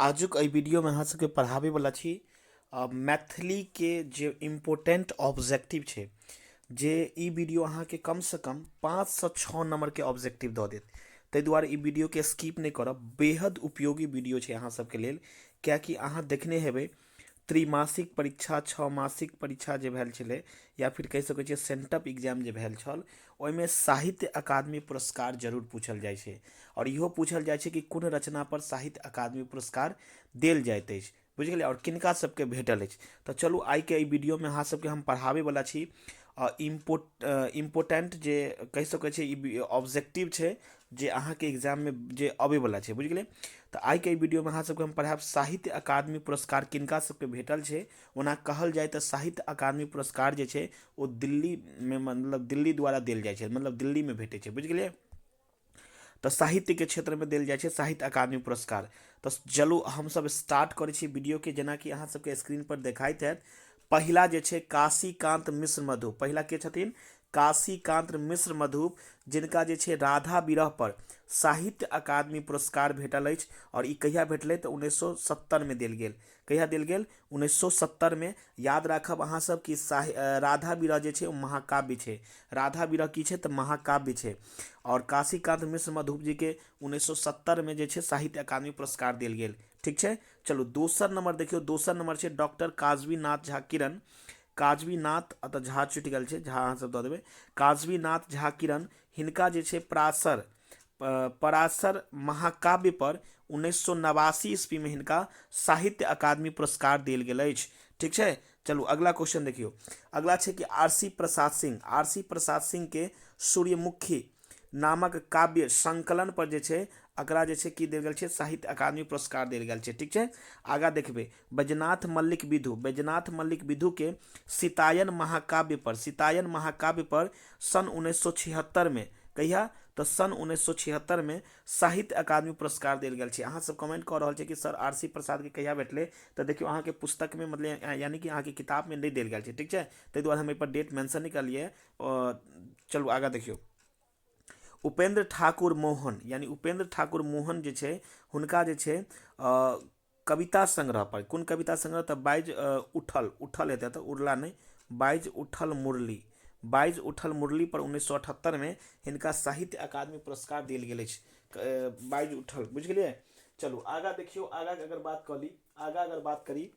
आजुक एहि वीडियोमे अहाँ सबके पढ़ाबैवला छी मैथिलीके जे इम्पोर्टेन्ट ऑब्जेक्टिव छै, जे ई वीडियो अहाँके कमसँ कम 5सँ 6 नम्बरके ऑब्जेक्टिव दऽ देत। ताहि दुआरे ई वीडियोके स्किप नहि करब। बेहद उपयोगी वीडियो छै अहाँ सबके लेल, किएकि अहाँ देखने हेबै त्रैमासिक परीक्षा, छओ मासिक परीक्षा जे भेल छलै, या फिर कहि सकै छियै सेंटअप एग्जाम जे भेल छल, ओहिमे साहित्य अकादमी पुरस्कार जरूर पूछल जाइ छै। आओर इहो पूछल जाइ छै कि कोन रचनापर साहित्य अकादमी पुरस्कार देल जाइत अछि, बुझि गेलियै, आओर किनका सबके भेटल अछि। तऽ चलू, आइके एहि वीडियोमे अहाँ सबके हम पढ़ाबैवला छी इम्पोर्टेंट जे कहि सकै छियै ई ऑब्जेक्टिव छै, जे अहाँके एग्जाममे जे अबैवला छै, बुझि गेलियै। तऽ आइके एहि वीडियोमे अहाँ सबके हम पढ़ायब साहित्य अकादमी पुरस्कार किनका सबके भेटल छै। ओना कहल जाय तऽ साहित्य अकादमी पुरस्कार जे छै ओ दिल्लीमे, मतलब दिल्ली द्वारा देल जाइ छै, मतलब दिल्लीमे भेटै छै, बुझि गेलियै। तऽ साहित्यके क्षेत्रमे देल जाइ छै साहित्य अकादमी पुरस्कार। तऽ चलू, हमसब स्टार्ट करै छी वीडियोके। जेनाकि अहाँ सबके स्क्रीन पर देखाइत हैत, पहिला जे छै काशीकान्त मिश्र मधु। पहिला के छथिन? काशीकान्त मिश्र मधु, जिनका जे छै राधा विरह पर साहित्य अकादमी पुरस्कार भेटल अछि। आओर ई कहिया भेटलै? तऽ 1970मे देल गेल। कहिया देल गेल? 1970मे। याद राखब अहाँ सब कि राधा विरह जे छै ओ महाकाव्य छै। राधा विरह की छै? तऽ महाकाव्य छै। आओर काशीकान्त मिश्र मधुप जी के 1970मे जे छै साहित्य अकादमी पुरस्कार देल गेल। ठीक छै, चलू दोसर नंबर देखियौ। दोसर नंबर छै डॉक्टर काजवीनाथ झा किरण। काजवीनाथ, एतऽ झा छुटि गेल छै, झा अहाँ सब दऽ देबै। काजवीनाथ झा किरण, हिनका जे छै पराशर पराशर महाकाव्य पर 1989 ईस्वीमे हिनका साहित्य अकादमी पुरस्कार देल गेल अछि। ठीक छै, चलू अगला क्वेश्चन देखियौ। अगला छै कि आरसी प्रसाद सिंह। आरसी प्रसाद सिंह के सूर्यमुखी नामक काव्य संकलन पर जे छै एकरा जे छै की देल गेल छै? साहित्य अकादमी पुरस्कार देल गेल छै। ठीक छै, आगा देखबै बैजनाथ मल्लिक विधु। बैजनाथ मल्लिक विधु के सीतायन महाकाव्य पर, सीतायन महाकाव्य पर सन 1976 में, कहिया? तऽ सन 1976 में साहित्य अकादमी पुरस्कार देल गेल छै। अहाँ सब कमेंट कऽ रहल छै कि सर, आर सी प्रसाद के कहिया भेटलै? तऽ देखियौ, अहाँके पुस्तकमे, मतलब यानी कि अहाँके किताबमे नहि देल गेल छै। ठीक छै, ताहि दुआरे हम एहि पर डेट मेंशन नहि करलियै। चलू आगाँ देखियौ। उपेंद्र ठाकुर मोहन, यानी उपेंद्र ठाकुर मोहन जे छै, हुनका जे छै कविता संग्रह पर, कोन कविता संग्रह? तऽ बाजि उठल, उठल हेतै तऽ उड़ला नहि, बाजि उठल मुरली, बाजि उठल मुरली पर 1978 मे हिनका साहित्य अकादमी पुरस्कार देल गेल अछि। बाजि उठल, बुझि गेलियै। चलू आगाँ देखियौ। आगाँ अगर बात कऽ ली, आगाँ अगर बात करी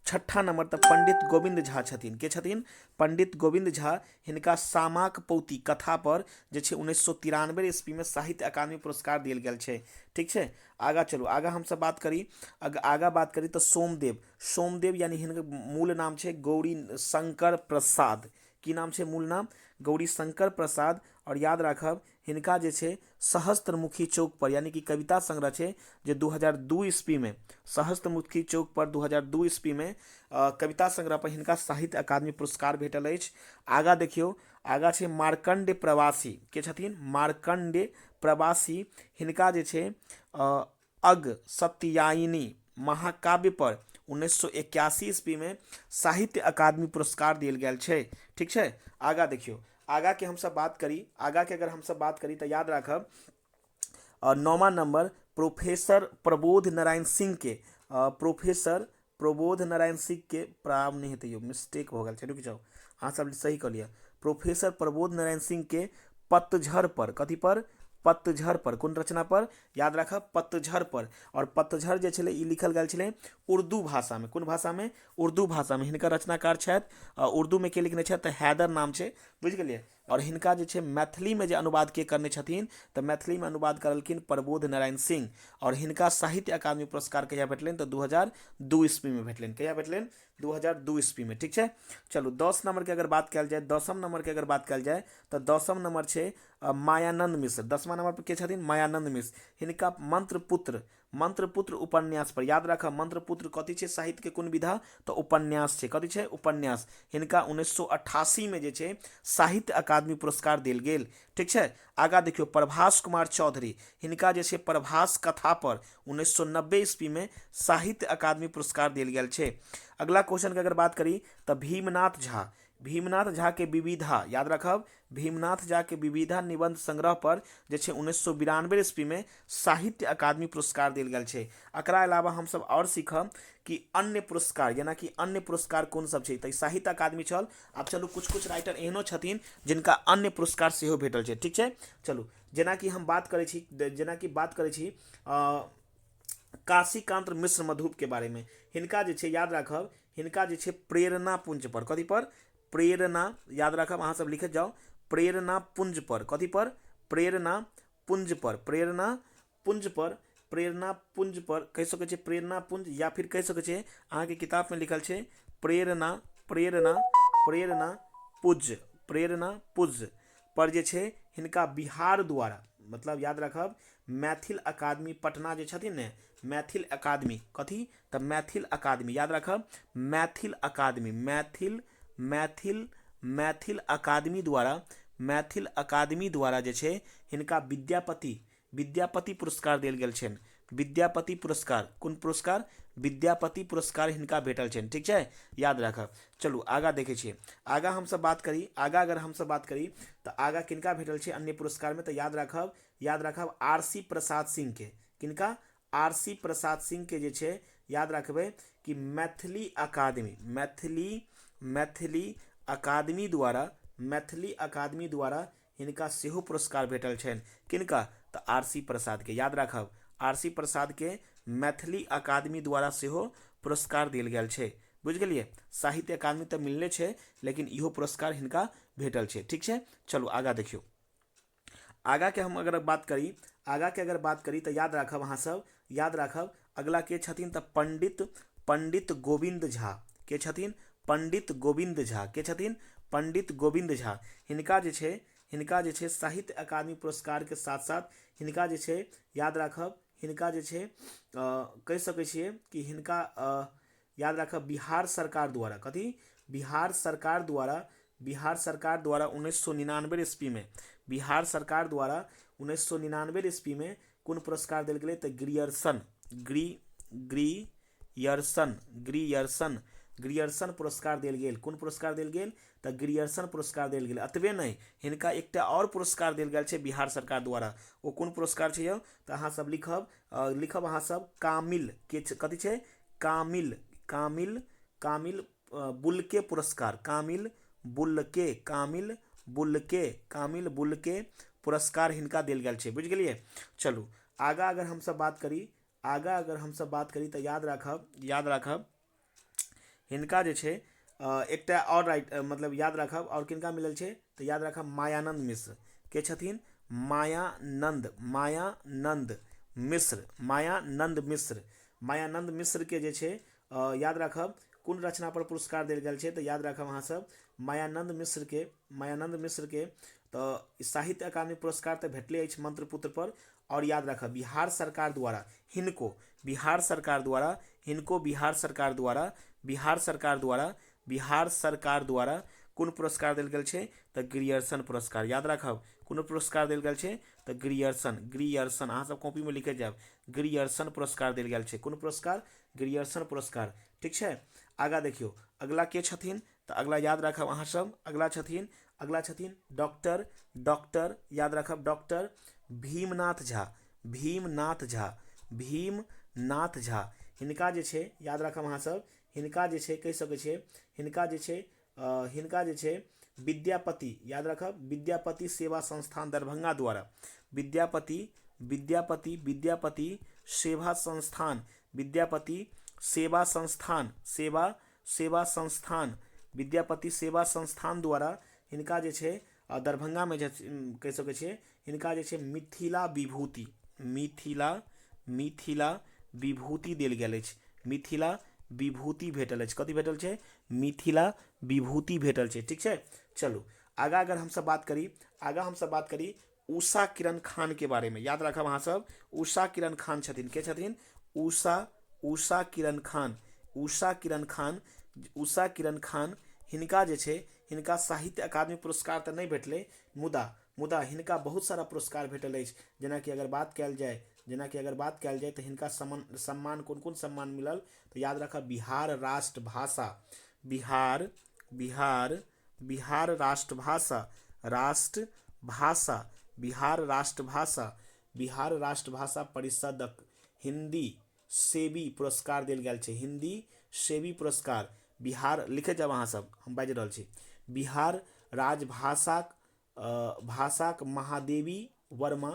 छठा नंबर, तऽ पंडित गोविन्द झा छथिन। के छथिन? पंडित गोविन्द झा। हिनका सामाक पौती कथा पर जे छै 1993 ईस्वीमे साहित्य अकादमी पुरस्कार देल गेल छै। ठीक छै, आगाँ चलू। आगाँ हमसब बात करी, आगाँ बात करी तऽ सोमदेव। सोमदेव यानी हिनकर मूल नाम छै गौरी शंकर प्रसाद। की नाम छै मूल नाम? गौरी शंकर प्रसाद। आओर याद राखब, हिनका जे छै सहस्त्रमुखी चौक पर, यानी कि कविता संग्रह छै जे 2002 ईस्वीमे, सहस्त्रमुखी चौक पर 2002 ईस्वीमे कविता संग्रह पर हिनका साहित्य अकादमी पुरस्कार भेटल अछि। आगाँ देखियौ। आगाँ छै मार्कण्ड प्रवासी। के छथिन? मार्कण्ड प्रवासी। हिनका जे छै अग सत्यायनी महाकाव्य पर 1981 ईस्वीमे साहित्य अकादमी पुरस्कार देल गेल छै। ठीक छै, आगाँ देखियौ। आगाँके हमसब बात करी, आगाँके अगर हमसब बात करी तऽ याद राखब नौमा नंबर प्रोफेसर प्रबोध नारायण सिंह के, प्रोफेसर प्रबोध नारायण सिंह के, प्राब नहि हेतै यौ, मिस्टेक भऽ गेल छै, रुकि जाउ, अहाँ सब सही कऽ लिअ। प्रोफेसर प्रबोध नारायण सिंह के पतझड़ पर, कथी पर? पतझड़ पर। कोन रचना पर? याद राखब, पतझड़ पर। आओर पतझड़ जे छलै ई लिखल गेल छलै उर्दू भाषामे। कोन भाषामे? उर्दू भाषामे। हिनकर रचनाकार छथि, उर्दूमे के लिखने छथि? तऽ हैदर नाम छै, बुझि गेलियै। आओर हिनका जे छै मैथिलीमे जे अनुवाद के करने छथिन? तऽ मैथिलीमे अनुवाद करलखिन प्रबोध नारायण सिंह। आओर हिनका साहित्य अकादमी पुरस्कार कहिया भेटलनि? तऽ 2002 ईस्वीमे भेटलनि। कहिया भेटलनि? 2002 ईस्वीमे। ठीक छै, चलू 10 नंबरके अगर बात कयल जाय, 10म नंबरके अगर बात कयल जाय तऽ 10म नंबर छै मायानंद मिश्र। 10मा नंबर पर के छथिन? मायानंद मिश्र। हिनका मंत्रपुत्र, मंत्रपुत्र उपन्यास पर, याद राखब, मंत्रपुत्र कथी छै? साहित्य के कोन विधा? तऽ उपन्यास छै। कथी छै? उपन्यास। हिनका 1988 मे जे छै साहित्य अकादमी पुरस्कार देल गेल। ठीक छै, आगाँ देखियौ। प्रभास कुमार चौधरी, हिनका जे छै प्रभास कथा पर 1990 ईस्वी में साहित्य अकादमी पुरस्कार देल गेल छै। अगला क्वेश्चन के अगर बात करी तऽ भीमनाथ झा। भीमनाथ झा के विविधा, याद राखब, भीमनाथ झा के विविधा निबंध संग्रह पर जे छै 1992 ईस्वी में साहित्य अकादमी पुरस्कार देल गेल छै। एकरा अलावा हमसब आओर सीखब कि अन्य पुरस्कार, यानी कि अन्य पुरस्कार कोन सब छै। तऽ साहित्य अकादमी छल। आब चलू कुछ कुछ राइटर एहनो छथिन जिनका अन्य पुरस्कार सेहो भेटल छै, ठीक छै। चलू जेनाकि हम बात करै छी, जेनाकि बात करै छी काशीकांत मिश्र मधुप के बारे में। हिनका जे छै याद राखब, हिनका जे छै प्रेरणा पुंज पर, कथी पर? प्रेरणा, याद राखब अहाँ सब लिखैत जाउ, प्रेरणा पुंज पर, कथी पर? प्रेरणा पुंज पर, प्रेरणा पुंज पर, प्रेरणा पुंज पर कहि सकै छियै प्रेरणा पुंज, या फिर कहि सकै छियै अहाँके किताब में लिखल छै प्रेरणा, प्रेरणा, प्रेरणा पुंज, प्रेरणा पुंज पर जे छै हिनका बिहार द्वारा, मतलब याद राखब मैथिल अकादमी पटना जे छथिन ने, मैथिल अकादमी, कथी? तऽ मैथिल अकादमी, याद राखब मैथिल अकादमी, मैथिल, मैथिल, मैथिल अकादमी द्वारा, मैथिल अकादमी द्वारा जे छै हिनका विद्यापति, विद्यापति पुरस्कार देल गेल छनि। विद्यापति पुरस्कार, कोन पुरस्कार? विद्यापति पुरस्कार हिनका भेटल छनि, ठीक छै, याद राखब। चलू आगाँ देखै छियै, आगाँ हमसब बात करी, आगाँ अगर हमसब बात करी तऽ आगाँ किनका भेटल छै अन्य पुरस्कार में? तऽ याद राखब, याद राखब आर सी प्रसाद सिंह के। किनका? आर सी प्रसाद सिंह के जे छै याद राखबै कि मैथिली अकादमी, मैथिली, मैथिली अकादमी द्वारा, मैथिली अकादमी द्वारा हिनका सेहो पुरस्कार भेटल छनि। किनका? तऽ आर सी प्रसाद के। याद राखब आर सी प्रसाद के मैथिली अकादमी द्वारा सेहो पुरस्कार देल गेल छै, बुझि गेलियै। साहित्य अकादमी तऽ मिलले छै, लेकिन इहो पुरस्कार हिनका भेटल छै, ठीक छै। चलू आगाँ देखियौ, आगाँ के हम अगर बात करी, आगाँ के अगर बात करी तऽ याद राखब अहाँ सब, याद राखब अगला के छथिन तऽ पंडित, पंडित गोविंद झा। के छथिन? पंडित गोविंद झा। के छथिन? पंडित गोविंद झा। हिनका जे छै, हिनका जे छै साहित्य अकादमी पुरस्कार के साथ साथ हिनका जे छै याद राखब, हिनका जे छै कहि सकै छियै कि हिनका याद राखब बिहार सरकार द्वारा, कथी? बिहार सरकार द्वारा, बिहार सरकार द्वारा 1999 ईस्वी में, बिहार सरकार द्वारा 1999 ईस्वी में कोन पुरस्कार देल गेलै? तऽ ग्रियर्सन, ग्रियर्सन, ग्रियर्सन, ग्रियर्सन पुरस्कार देल गेल। कोन पुरस्कार देल गेल? तऽ ग्रियर्सन पुरस्कार देल गेल। एतबे नहि, हिनका एकटा आओर पुरस्कार देल गेल छै बिहार सरकार द्वारा। ओ कोन पुरस्कार छै यौ? तऽ अहाँ सब लिखब, लिखब अहाँ सब कामिल के, कथी छै? कामिल, कामिल, कामिल बुलके पुरस्कार, कामिल बुलके, कामिल बुलके, कामिल बुलके पुरस्कार हिनका देल गेल छै, बुझि गेलियै। चलू आगाँ अगर हमसब बात करी, आगाँ अगर हमसब बात करी तऽ याद राखब, याद राखब हिनका जे छै एकटा आओर राइट, मतलब याद राखब आओर किनका मिलल छै? तऽ याद राखब मायानंद मिश्र। के छथिन? मायानंद, मायानंद मिश्र, मायानंद मिश्र, मायानंद मिश्र के जे छै याद राखब कोन रचना पर पुरस्कार देल गेल छै? तऽ याद राखब अहाँ सब मायानंद मिश्र के, मायानंद मिश्र के तऽ साहित्य अकादमी पुरस्कार तऽ भेटले अछि मंत्रपुत्र पर। और याद राखब बिहार सरकार द्वारा हिनको, बिहार सरकार द्वारा हिनको, बिहार सरकार द्वारा, बिहार सरकार द्वारा, बिहार सरकार द्वारा कोन पुरस्कार देल गेल छै? तऽ ग्रियर्सन पुरस्कार। याद राखब कोन पुरस्कार देल गेल छै? तऽ ग्रियर्सन, ग्रियर्सन, अहाँ सब कॉपी में लिखैत जायब, ग्रियर्सन पुरस्कार देल गेल छै। कोन पुरस्कार? ग्रियर्सन पुरस्कार, ठीक छै। आगाँ देखियौ अगला के छथिन? तऽ अगला याद राखब अहाँ सब, अगला छथिन, अगला छथिन डॉक्टर, डॉक्टर याद राखब डॉक्टर भीमनाथ झा, भीमनाथ झा, भीमनाथ झा। हिनका जे छै याद राखब अहाँ सब, हिनका जे छै कहि सकै छियै, हिनका जे छै, हिनका जे छै विद्यापति, याद राखब विद्यापति सेवा संस्थान दरभंगा द्वारा, विद्यापति, विद्यापति, विद्यापति सेवा संस्थान, विद्यापति सेवा संस्थान, सेवा, सेवा संस्थान, विद्यापति सेवा संस्थान द्वारा हिनका जे छै दरभंगा में जे कहि सकै छियै, हिनका जे छै मिथिला विभूति, मिथिला, मिथिला विभूति देल गेल अछि, मिथिला विभूति भेटल अछि। कथी भेटल छै? मिथिला विभूति भेटल छै, ठीक छै। चलू आगाँ अगर हमसब बात करी, आगाँ हमसब बात करी उषा किरण खान के बारे में। याद राखब अहाँ सब उषा किरण खान छथिन, के छथिन? उषा, उषा किरण खान, उषा किरण खान, उषा किरण खान हिनका जे छै, हिनका साहित्य अकादमी पुरस्कार तऽ नहि भेटलै, मुदा, मुदा हिनका बहुत सारा पुरस्कार भेटल अछि। जेनाकि अगर बात कयल जाय, जेनाकि अगर बात कयल जाय तऽ हिनका सम्मान, कोन कोन सम्मान मिलल? तऽ याद राखब बिहार राष्ट्रभाषा, बिहार, बिहार, बिहार राष्ट्रभाषा, राष्ट्रभाषा, बिहार राष्ट्रभाषा, बिहार राष्ट्रभाषा परिषदक हिंदी सेवी पुरस्कार देल गेल छै। हिंदी सेवी पुरस्कार बिहार, लिखैत जायब अहाँ सब, हम बाजि रहल छी। बिहार राजभाषाक भाषाक महादेवी वर्मा,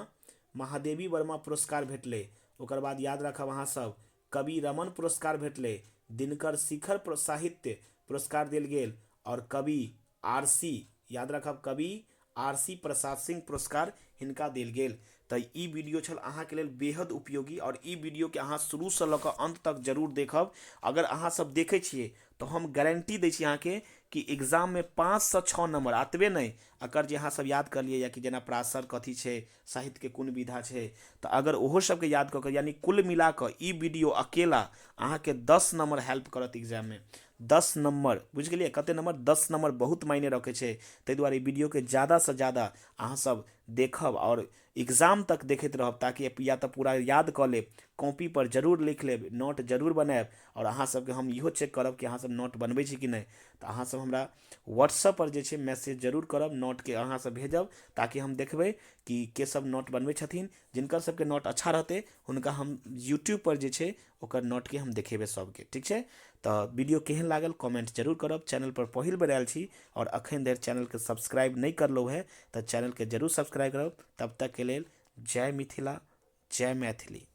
महादेवी वर्मा पुरस्कार भेटलै। ओकर बाद याद राखब अहाँ सब, कवि रमन पुरस्कार भेटलै, दिनकर शिखर साहित्य पुरस्कार देल गेल, आओर कवि आरसी, याद राखब कवि आरसी प्रसाद सिंह पुरस्कार हिनका देल गेल। तऽ ई वीडियो छल अहाँके लेल बेहद उपयोगी, आओर ई वीडियोके अहाँ शुरूसँ लऽ कऽ अन्त तक जरूर देखब। अगर अहाँ सब देखै छियै तऽ हम गारंटी दै छी अहाँके कि एग्जाममे 5 सँ 6 नंबर एतबे नहि, अगर जे अहाँ सब याद कर लियै, या कि जेना पराशर कथी छै, साहित्यके कोन विधा छै, तऽ अगर ओहो सबके याद कऽ कऽ, यानी कुल मिला कऽ ई वीडियो अकेला अहाँके 10 नंबर हेल्प करत एग्जाममे। 10 नंबर, बुझि गेलियै? कते नंबर? 10 नंबर बहुत मायने रखै छै। ताहि दुआरे ई वीडियोके ज्यादासँ ज्यादा अहाँ सब देखब आओर एग्जाम तक देखैत रहब, ताकि या तऽ पूरा याद कऽ लेब, कॉपी पर जरूर लिख लेब, नोट जरूर बनायब। आओर अहाँ सबके हम इहो चेक करब कि अहाँ सब नोट बनबै छी कि नहि। तऽ अहाँ सब हमरा व्हाट्सअप पर जे छै मैसेज जरूर करब, नोटके अहाँ सब भेजब, ताकि हम देखबै कि के सब नोट बनबै छथिन। जिनकर सबके नोट अच्छा रहतै, हुनका हम यूट्यूब पर जे छै ओकर नोटके हम देखेबै सबके। ठीक छै? तऽ वीडियो केहन लागल, कमेंट जरूर करब। चैनल पर पहिल बेर आयल छी आओर अखन धरि चैनलके सब्सक्राइब नहि करलहुँ है, तऽ चैनलके जरूर सब्सक्राइब करब। तब तकके लेल जय मिथिला, जय मैथिली।